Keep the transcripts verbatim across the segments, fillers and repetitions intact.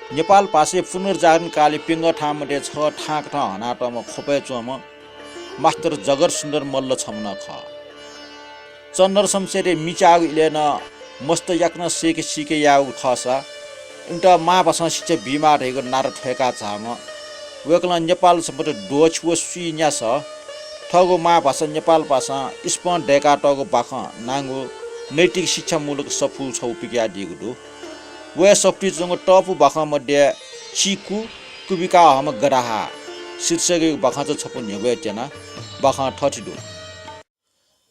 नेपाल भाषाया पुनर्जागरण कालय् प्यंगः थां मध्ये छगः थां कथं हनातःम्ह ख्वपय् च्वंम्ह मास्टर जगत सुन्दर मल्ल छम्ह नं खः। चन्दर शमशेरया मिचाःगु इलय् नं मस्त याकनं सय्के सीके याःगु खःसा इमित मांभाषां शिक्षा बीमाः धइगु नारा थ्वय्का झाःम्ह वय्कलं नेपाल संवत् द्वःछि व स्वीन्यासः थःगु मांभाषा नेपाल भाषां इस्पं दय्कातःगु बाखं नांगु नैतिक शिक्षामूलक सफू छगू पिकयादीगु दु। वया सफुतिइ च्वंगु तःपु बाखं मध्ये चिकु कुबिका हःम्ह गधाहा शीर्षकयागु बाखंचा छपु न्ह्यब्वये त्यना। बाखं थथे दु।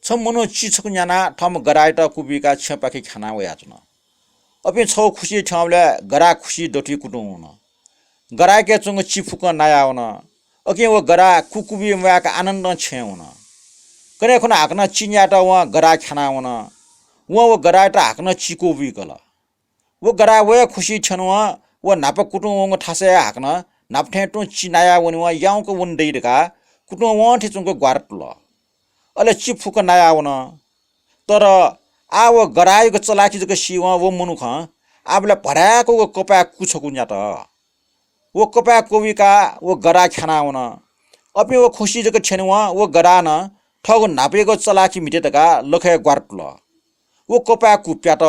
छम्ह मनुखं चि छकू न्यानाः थःम्ह गधायात कुबिकाः छेँपाखे ख्यानाः वयाच्वन। अपिं छगू खुसिइ थ्यंबलय् गधा खुसिइ दथुइ कुतुं वन। गधायाके च्वंगु चि फुक्कं नायावन। अकिं व गधा कुकुबि म्वाय्क आनन्दं छेँय् वन। कन्हय् खुन्हु हाकनं चि न्यायेत वं गधा ख्यानाः वन। वं व गधायात हाकनं चि क्वबुइकल। व गधा वया खुसिइ थ्यन वं व न्हापा कुतुं वंगु थासय् हाकनं न्हापा थें तुं चि नायाः वनेवं याउँक वने दइ धकाः कुतुं वंथें च्वंक ग्वारा तुल। अले चि फुक्क नायावन। तर आः व गधायागु चलाखि जक सीवं व मनुखं आःबलय् भराय्क व कपाय् कु छकू न्यात। व कपाय् क्वबुइकाः व गधा ख्यानावन। अपिं व खुसिइ जक थ्यनेवं व गधां नं थःगु न्हापायागु चलाखि म्हिते धकाः लखय् ग्वारा तुल। व कपाय् कु प्यात।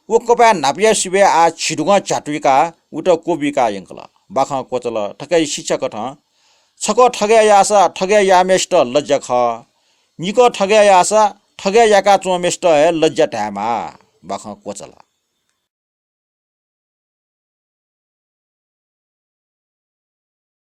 व कपाय् न्हापाया सिबय् आः झिदुगं झ्यातुइकाः वइत क्वबुइकाः यंकल। बाखं क्वचाल। थुकिया शिक्षाकथं छकः थगय् याःसा थगय् याःम्हय्सित लज्या खः। निकः थगय् याःसा थगय् याकाच्वंम्हय्सित हे लज्या धायेमाः। बाखं क्वचाल।